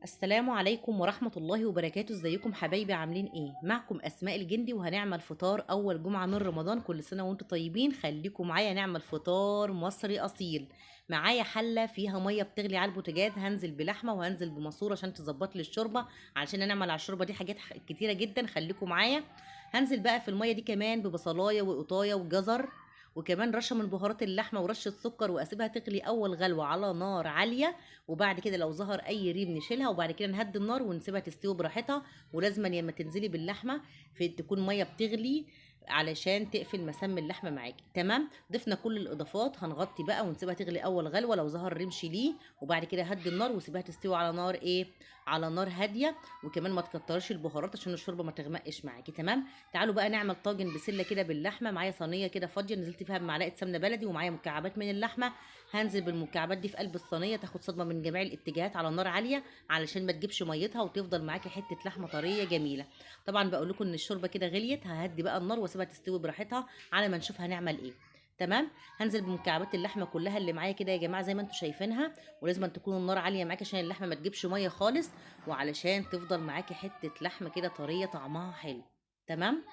السلام عليكم ورحمة الله وبركاته. ازيكم حبايبي، عاملين ايه؟ معكم اسماء الجندي، وهنعمل فطار اول جمعة من رمضان. كل سنة وانتم طيبين. خليكم معايا نعمل فطار مصري اصيل. معايا حلة فيها مية بتغلي على البوتاجاز، هنزل بلحمة وهنزل بماسورة عشان تظبط لي الشوربة، علشان نعمل على الشوربة دي حاجات كتيرة جدا. خليكم معايا. هنزل بقى في المية دي كمان ببصلاية وقطاية وجزر، وكمان رشه من بهارات اللحمة ورشه سكر، واسيبها تغلي اول غلوه على نار عالية، وبعد كده لو ظهر اي ريم نشيلها، وبعد كده نهدي النار ونسيبها تستوي براحتها. ولازما لما تنزلي باللحمه في تكون مية بتغلي علشان تقفل مسام اللحمة معاكي. تمام، ضفنا كل الاضافات، هنغطي بقى ونسيبها تغلي اول غلوه، لو ظهر ريم شيليه، وبعد كده هدي النار وسيبها تستوي على نار ايه؟ على نار هادية، وكمان ما تكترش البهارات عشان الشوربة ما تغمقش معاكي. تمام، تعالوا بقى نعمل طاجن بسلة كده باللحمه. معايا صينية كده فاضية نزلت فيها بمعلقه سمنه بلدي، ومعايا مكعبات من اللحمة. هنزل بالمكعبات دي في قلب الصينية، تاخد صدمة من جميع الاتجاهات على نار عالية علشان ما تجيبش ميتها، وتفضل معاكي حتة لحمه طرية جميلة. طبعا بقول لكم ان الشوربة كده غليت، ههدي بقى النار واسيبها تستوي براحتها على ما نشوف هنعمل ايه. تمام، هنزل بمكعبات اللحمة كلها اللي معايا كده يا جماعة زي ما انتم شايفينها، ولازم تكون النار عالية معاكي عشان اللحمة ما تجيبش مية خالص، وعلشان تفضل معاكي حتة لحمه كده طرية طعمها حلو. تمام،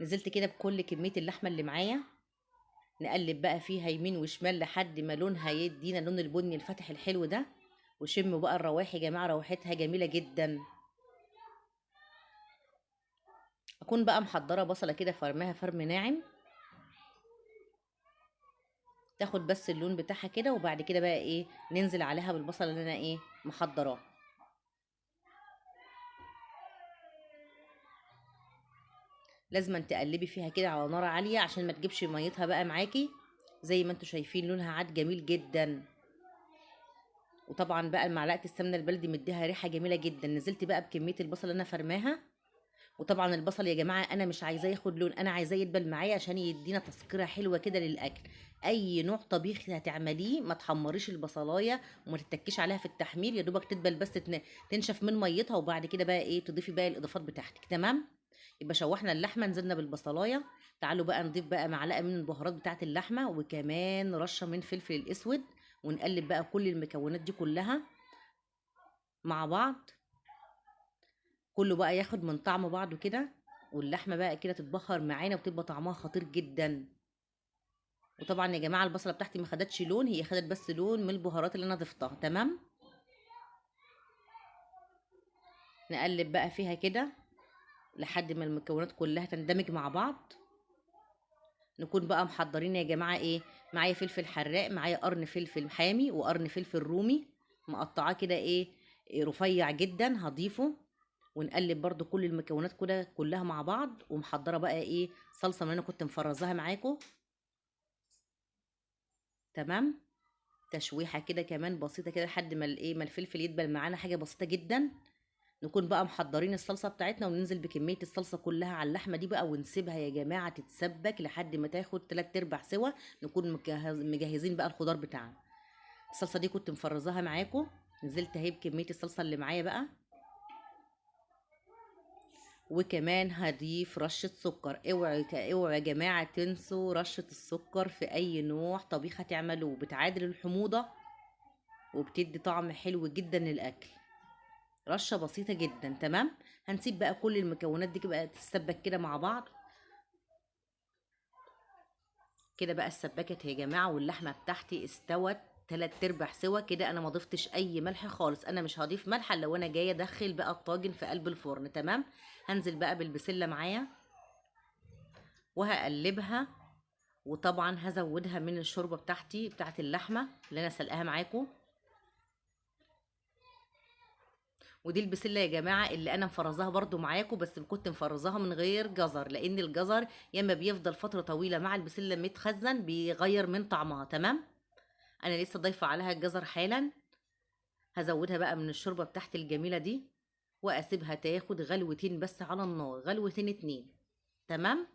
نزلت كده بكل كمية اللحمة اللي معايا، نقلب بقى فيها يمين وشمال لحد ما لونها يدينا اللون البني الفاتح الحلو ده. وشموا بقى الروايح يا جماعة، رواحتها جميلة جدا. اكون بقى محضرة بصله كده فرماها فرم ناعم، تاخد بس اللون بتاعها كده، وبعد كده بقى ايه ننزل عليها بالبصله اللي انا ايه محضراها. لازم تقلبي فيها كده على نار عالية عشان ما تجيبش ميتها بقى معاكي. زي ما انتم شايفين لونها عاد جميل جدا، وطبعا بقى معلقه السمنة البلدي مديها ريحه جميلة جدا. نزلت بقى بكمية البصل اللي انا فرماها، وطبعا البصل يا جماعة انا مش عايزاه ياخد لون، انا عايزاه يدبل معايا عشان يدينا تسكيره حلوة كده للاكل. اي نوع طبيخ هتعمليه ما تحمريش البصلايه وما تتكيش عليها في التحمير، يا دوبك تدبل بس تنشف من ميتها، وبعد كده بقى ايه تضيفي باقي الاضافات بتاعتك. تمام، يبقى شوحنا اللحمة، نزلنا بالبصلايه. تعالوا بقى نضيف بقى معلقه من البهارات بتاعه اللحمة، وكمان رشه من فلفل الاسود، ونقلب بقى كل المكونات دي كلها مع بعض، كله بقى ياخد من طعم بعضه كده، واللحمة بقى كده تتبخر معانا وتبقى طعمها خطير جدا. وطبعا يا جماعة البصله بتاعتي ما خدتش لون، هي خدت بس لون من البهارات اللي انا ضفتها. تمام، نقلب بقى فيها كده لحد ما المكونات كلها تندمج مع بعض. نكون بقى محضرين يا جماعة ايه، معايا فلفل حراق، معايا قرن فلفل حامي وقرن فلفل رومي مقطعاه كده ايه رفيع جدا هضيفه، ونقلب برضو كل المكونات كده كلها مع بعض. ومحضره بقى ايه صلصه من انا كنت مفرزاها معاكم. تمام، تشويحه كده كمان بسيطة كده لحد ما الايه ما الفلفل يدبل معانا، حاجة بسيطة جدا. نكون بقى محضرين الصلصه بتاعتنا، وننزل بكمية الصلصه كلها على اللحمة دي بقى، ونسيبها يا جماعة تتسبك لحد ما تاخد 3/4 سوا. نكون مجهزين بقى الخضار بتاعنا. الصلصه دي كنت مفرزاها معاكم، نزلت اهي بكمية الصلصه اللي معايا بقى، وكمان هضيف رشه سكر. اوعوا يا جماعة تنسوا رشه السكر في اي نوع طبيخ هتعملوه، بتعادل الحموضة وبتدي طعم حلو جدا للاكل. رشه بسيطة جدا. تمام، هنسيب بقى كل المكونات دي بقى تتسبك كده مع بعض كده. بقى اتسبكت يا جماعة، واللحمة بتاعتي استوت 3/4 سوا كده. انا ما ضفتش اي ملح خالص، انا مش هضيف ملح الا وانا جاية ادخل بقى الطاجن في قلب الفرن. تمام، هنزل بقى بالبسله معايا وهقلبها، وطبعا هزودها من الشوربة بتاعتي بتاعت اللحمة اللي انا سلقاها معاكم. ودي البسله يا جماعة اللي انا مفرزاها برضو معاكم، بس كنت مفرزاها من غير جزر، لان الجزر ياما بيفضل فترة طويلة مع البسله متخزن بيغير من طعمها. تمام، انا لسه ضايفه عليها الجزر حالا. هزودها بقى من الشوربة بتاعتي الجميلة دي، واسيبها تاخد غلوتين بس على النار، غلوتين 2. تمام،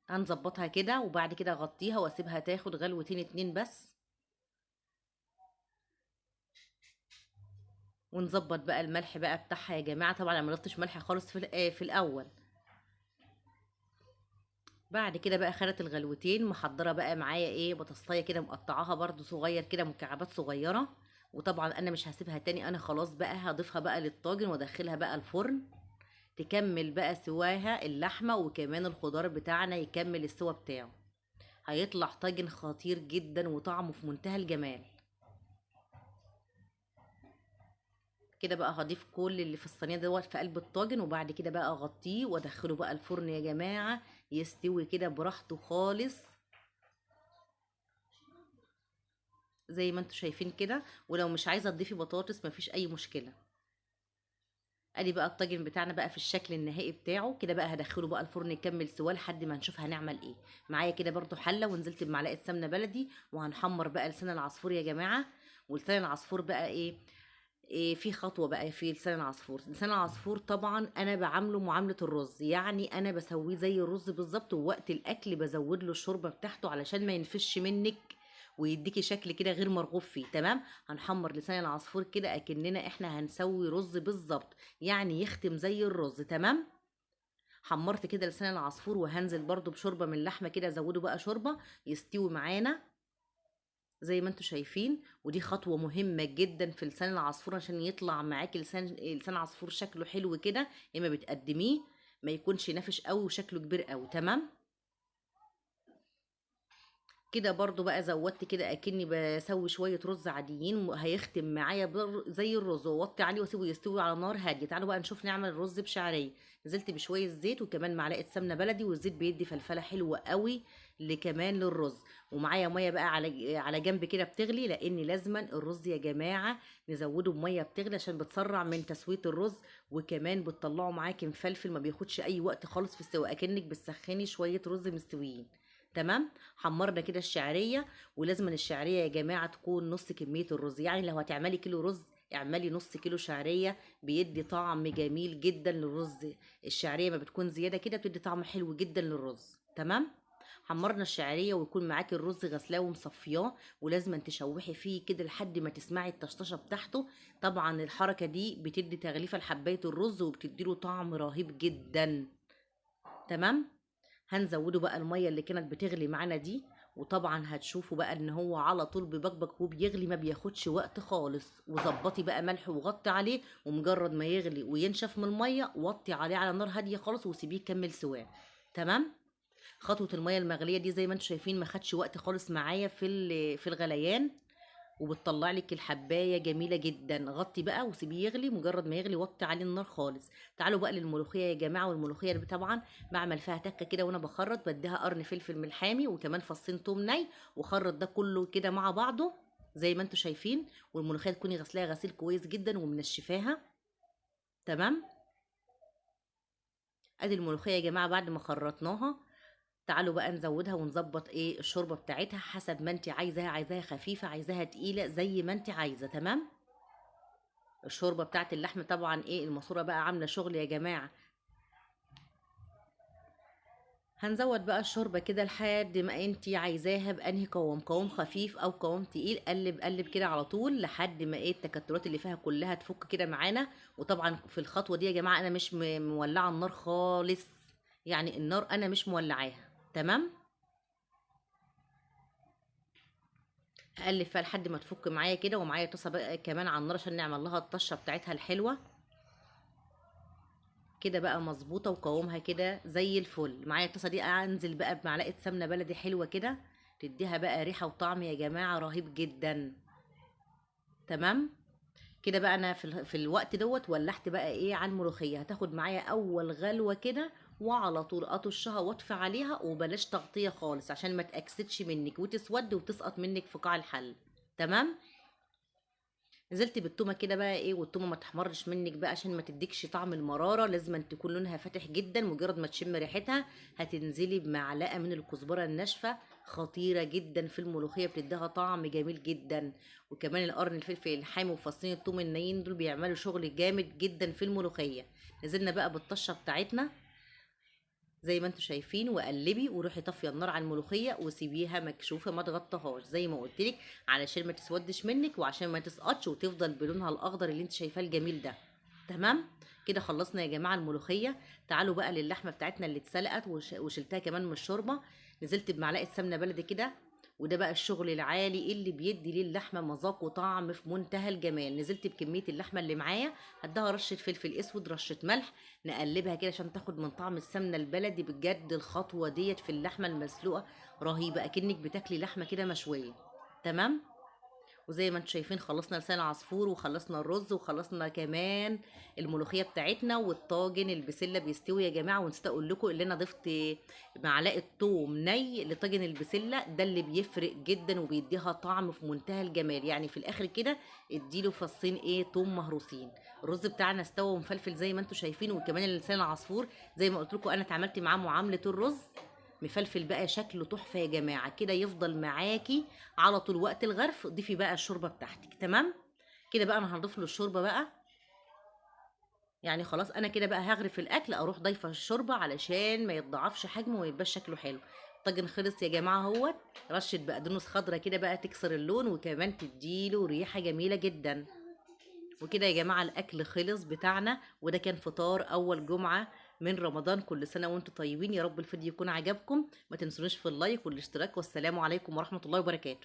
هنظبطها كده، وبعد كده اغطيها واسيبها تاخد غلوتين 2 بس، ونظبط بقى الملح بقى بتاعها يا جماعة. طبعا انا ما ضفتش ملح خالص في الاول. بعد كده بقى خدت الغلوتين، محضرة بقى معايا ايه بطاطسايه كده مقطعاها برده صغير كده مكعبات صغيرة، وطبعا انا مش هسيبها تاني، انا خلاص بقى هضيفها بقى للطاجن وادخلها بقى الفرن تكمل بقى سواها اللحمة، وكمان الخضار بتاعنا يكمل السوا بتاعه. هيطلع طاجن خطير جدا وطعمه في منتهى الجمال. كده بقى هضيف كل اللي في الصينية دوت في قلب الطاجن، وبعد كده بقى اغطيه وادخله بقى الفرن يا جماعة يستوي كده براحته خالص زي ما انتوا شايفين كده. ولو مش عايزه تضيفي بطاطس مفيش اي مشكلة. ادي بقى الطاجن بتاعنا بقى في الشكل النهائي بتاعه كده. بقى هدخله بقى الفرن يكمل سواه لحد ما نشوف هنعمل ايه. معايا كده برضو حله، ونزلت بمعلقه سمنه بلدي، وهنحمر بقى لسان العصفور يا جماعة. ولسان العصفور بقى ايه في خطوة بقى في لسان العصفور. لسان العصفور طبعا انا بعامله معاملة الرز، يعني انا بسويه زي الرز بالظبط، ووقت الاكل بزود له الشوربة بتاعته علشان ما ينفش منك ويديكي شكل كده غير مرغوب فيه. تمام. هنحمر لسان العصفور كده اكننا احنا هنسوي رز بالظبط، يعني يختم زي الرز. تمام. حمرت كده لسان العصفور، وهنزل برضو بشوربه من اللحمة كده، ازوده بقى شوربة يستوي معانا زي ما انتم شايفين. ودي خطوة مهمة جدا في لسان العصفور عشان يطلع معاكي لسان عصفور شكله حلو كده، اما بتقدميه ما يكونش نافش قوي وشكله كبير قوي. تمام كده برضو بقى زودت كده اكني بسوي شوية رز عاديين، هيختم معايا زي الرز، ووطي عليه واسيبه يستوي على نار هادية. تعالوا بقى نشوف نعمل الرز بشعريه. نزلت بشوية زيت وكمان معلقه سمنه بلدي، والزيت بيدي فلفله حلوة قوي لكمان للرز. ومعايا مية بقى على جنب كده بتغلي، لان لازما الرز يا جماعة نزوده بميه بتغلي عشان بتسرع من تسويه الرز، وكمان بتطلعه معاكي مفلفل ما بياخدش اي وقت خالص في السوا، اكنك بتسخني شوية رز مستويين. تمام. حمرنا كده الشعرية، ولازم الشعرية يا جماعة تكون نص كمية الرز، يعني لو هتعملي كيلو رز اعملي نص كيلو شعرية، بيدي طعم جميل جدا للرز. الشعرية ما بتكون زيادة كده بتدي طعم حلو جدا للرز. تمام. حمرنا الشعرية، ويكون معاكي الرز غسلاه ومصفياه، ولازم تشوحي فيه كده لحد ما تسمعي الطشطشه بتاعته. طبعا الحركة دي بتدي تغليفه لحبايه الرز وبتديله طعم رهيب جدا. تمام. هنزوده بقى المية اللي كانت بتغلي معانا دي، وطبعا هتشوفوا بقى ان هو على طول ببقبق وبيغلي، ما بياخدش وقت خالص. وظبطي بقى ملح وغطي عليه، ومجرد ما يغلي وينشف من المية وطي عليه على نار هادية خالص وسيبيه يكمل سواه. تمام. خطوة المية المغليه دي زي ما انتم شايفين ما خدش وقت خالص معايا في الغليان، وبتطلع لك الحبايه جميلة جدا. غطي بقى وسيبيه يغلي، مجرد ما يغلي وطي عليه النار خالص. تعالوا بقى للملوخيه يا جماعة. والملوخيه اللي طبعا بعمل فيها تكه كده وانا بخرط، بديها قرن فلفل من الحامي وكمان فصين توم ني، وخرط ده كله كده مع بعضه زي ما انتم شايفين. والملوخيه تكوني غسلاها غسيل كويس جدا ومنشفاها. تمام. ادي الملوخية يا جماعة بعد ما خرطناها. تعالوا بقى نزودها ونظبط ايه الشوربة بتاعتها حسب ما انت عايزاها، عايزاها خفيفة عايزاها تقيلة زي ما انت عايزه. تمام. الشوربة بتاعت اللحمة طبعا ايه الماسورة بقى عامله شغل يا جماعة. هنزود بقى الشوربة كده لحد ما انت عايزاها بانهي قوام، قوام خفيف او قوام تقيل. قلب قلب كده على طول لحد ما ايه التكتلات اللي فيها كلها تفك كده معانا. وطبعا في الخطوة دي يا جماعة انا مش مولعه النار خالص، يعني النار انا مش مولعاها. تمام. هقلب فيها لحد ما تفك معايا كده، ومعايا طاسه بقى كمان على النار عشان نعمل لها الطشه بتاعتها الحلوة كده بقى مظبوطة وقوامها كده زي الفل. معايا الطاسه دي انزل بقى بمعلقه سمنه بلدي حلوة كده تديها بقى ريحه وطعم يا جماعة رهيب جدا. تمام كده بقى انا في الوقت دوت ولحت بقى ايه على الملوخية. هتاخد معايا اول غلوه كده وعلى طول اطشها واطفي عليها، وبلاش تغطيه خالص عشان ما تاكسدش منك وتسود وتسقط منك في قاع الحل. تمام. نزلت بالتومه كده بقى ايه، والتومه ما تحمرش منك بقى عشان ما تديكش طعم المرارة، لازم تكون لونها فاتح جدا. مجرد ما تشم ريحتها هتنزلي بمعلقه من الكزبره الناشفه، خطيرة جدا في الملوخية، بتديها طعم جميل جدا. وكمان القرن الفلفل الحامي وفصين التوم النايين دول بيعملوا شغل جامد جدا في الملوخية. نزلنا بقى بالطشه بتاعتنا زي ما انتم شايفين، وقلبي وروحي طافية النار على الملوخية وسيبيها مكشوفة ما تغطيهاش زي ما قلت لك علشان ما تسودش منك وعشان ما تسقطش وتفضل بلونها الاخضر اللي انت شايفاه الجميل ده. تمام كده خلصنا يا جماعة الملوخية. تعالوا بقى للحمه بتاعتنا اللي اتسلقت وشلتها كمان من الشوربة. نزلت بمعلقه سمنه بلدي كده، وده بقى الشغل العالي اللي بيدي للحمه مذاق وطعم في منتهى الجمال. نزلت بكمية اللحمة اللي معايا، هديها رشه فلفل اسود، رشه ملح، نقلبها كده عشان تاخد من طعم السمنة البلدي. بجد الخطوة ديت في اللحمة المسلوقه رهيبة، اكنك بتاكلي لحمه كده مشوية. تمام، وزي ما انتم شايفين خلصنا لسان عصفور، وخلصنا الرز، وخلصنا كمان الملوخية بتاعتنا، والطاجن البسله بيستوي يا جماعة. ونسيت اقول لكم اللي انا ضفت معلقه توم ني لطاجن البسله، ده اللي بيفرق جدا وبيديها طعم في منتهى الجمال. يعني في الاخر كده اديله فصين ايه توم مهروسين. الرز بتاعنا استوى ومفلفل زي ما انتم شايفين، وكمان لسان العصفور زي ما قلت لكم انا اتعاملت معاه معاملة الرز، مفلفل بقى شكله تحفة يا جماعة. كده يفضل معاكي على طول وقت الغرف. ضيفي بقى الشوربة بتاعتك. تمام كده بقى انا هضيف له الشوربة بقى، يعني خلاص انا كده بقى هغرف الاكل، اروح ضايفه الشوربة علشان ما يتضاعفش حجمه ويبقى شكله حلو. الطاجن خلص يا جماعة اهوت، رشه بقدونس خضرة كده بقى تكسر اللون وكمان تديله ريحه جميلة جدا. وكده يا جماعة الاكل خلص بتاعنا، وده كان فطار اول جمعه من رمضان. كل سنة وانتم طيبين، يا رب الفيديو يكون عجبكم. ما تنسونيش في اللايك والاشتراك، والسلام عليكم ورحمة الله وبركاته.